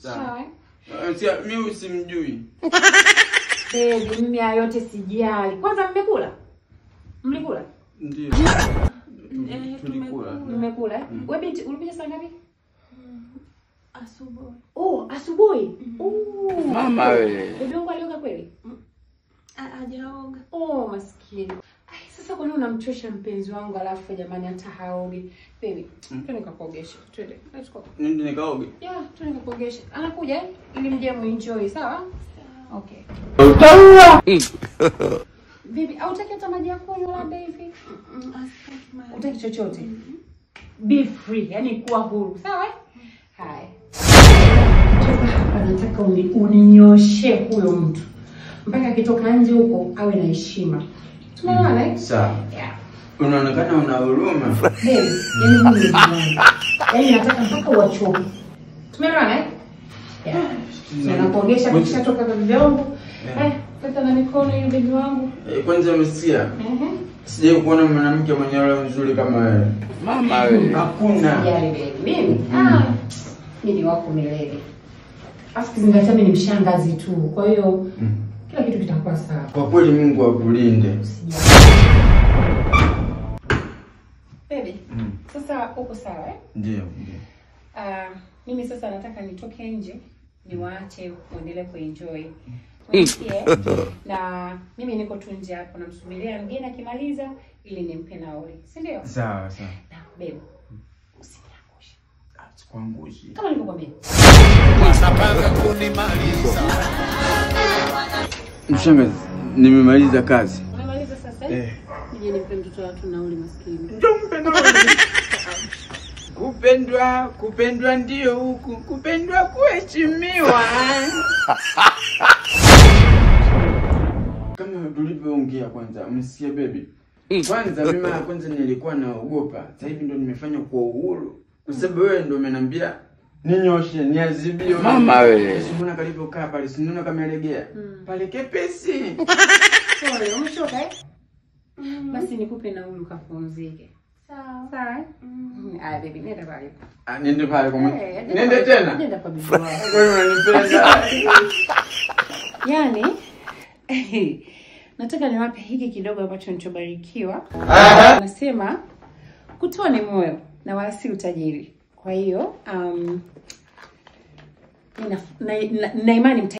Sawa. Sawa. Mimi usimjui. Baby, mimi hayo yote sijali. Kwanza mmekula? Mlikula? Ndio. Tulikula. Mmekula? Wewe binti ulikuja saa ngapi? Asubuhi. Oh, asubuhi. Oh. Mama wewe. Bibi wangu alioga kweli? Hajaoga. Oh, maskini. Ai, sasa kwa nini unamchosha mpenzi wangu alafu jamani hata haogi? Baby, twende nikakuogeshe. Twende. Let's go. Nende nikaoge? Yeah, twende nikakuogeshe. Anakuja ili mje muenjoy, sawa? Okay. Utaua. Baby, hautaki hata maji ya kunywa labda hivi? Hutaki chochote? Be free, yani kuwa huru, sawa? Hai. Hapa nataka uninyoshe huyo mtu. Mpaka akitoka nje huko awe na heshima. Tumeelewana eh? Sawa. Yeah. Unaonekana una huruma. Baby, yani mimi yaani nataka mpaka uwachoke. Tumeelewana eh? Yeah. Nakuogesha kisha toka kwa bibi wangu. Eh, sasa na mikono hiyo bibi wangu. Kwanza umesikia? Sijai kuona mwanamke mwenye roho nzuri kama wewe. Mama wewe. Hakuna. Sijali baby. Mimi? Mimi ni wako milele. Afu kizingatia mimi ni mshangazi tu. Kwa hiyo kila kitu kitakuwa sawa. Kwa kweli Mungu akulinde. Baby, sasa uko sawa eh? Ndio, ndio. Mimi sasa nataka nitoke nje niwaache muendelee kuenjoy. Na mimi niko tu nje hapo namsubiria mgeni akimaliza ili nimpe nauli. Si ndio? Sawa, sawa. Na baby, usiniangushe. Sikuangushi. Kama nilivyokuambia. Wanapanga kunimaliza. Mshangazi, nimemaliza kazi. Umemaliza sasa? Eh. Nije nimpe mtoto watu nauli maskini. Njoo mpe nauli. Kupendwa, kupendwa ndio huku, kupendwa kuheshimiwa. Kama tulivyoongea kwanza, msikie baby. Kwanza mimi mara kwanza nilikuwa naogopa. Sasa hivi ndo nimefanya kwa uhuru. Kwa sababu wewe ndo umeniambia ninyoshe, niazibiwe. Mama wewe. Unaona kalivyokaa pale, si unaona kama legea. Pale kepesi. Pole, umechoka eh? Basi nikupe nauli ukapumzike. Sawa. Sawa? Ah, baby, nenda pale. Ah, nende pale kwa mimi. Nende tena. Nenda kwa bibi wako. Kwa hiyo unanipenda. Yaani nataka niwape hiki kidogo ambacho nilichobarikiwa. Nasema kutoa ni moyo na wala si utajiri. Kwa hiyo na imani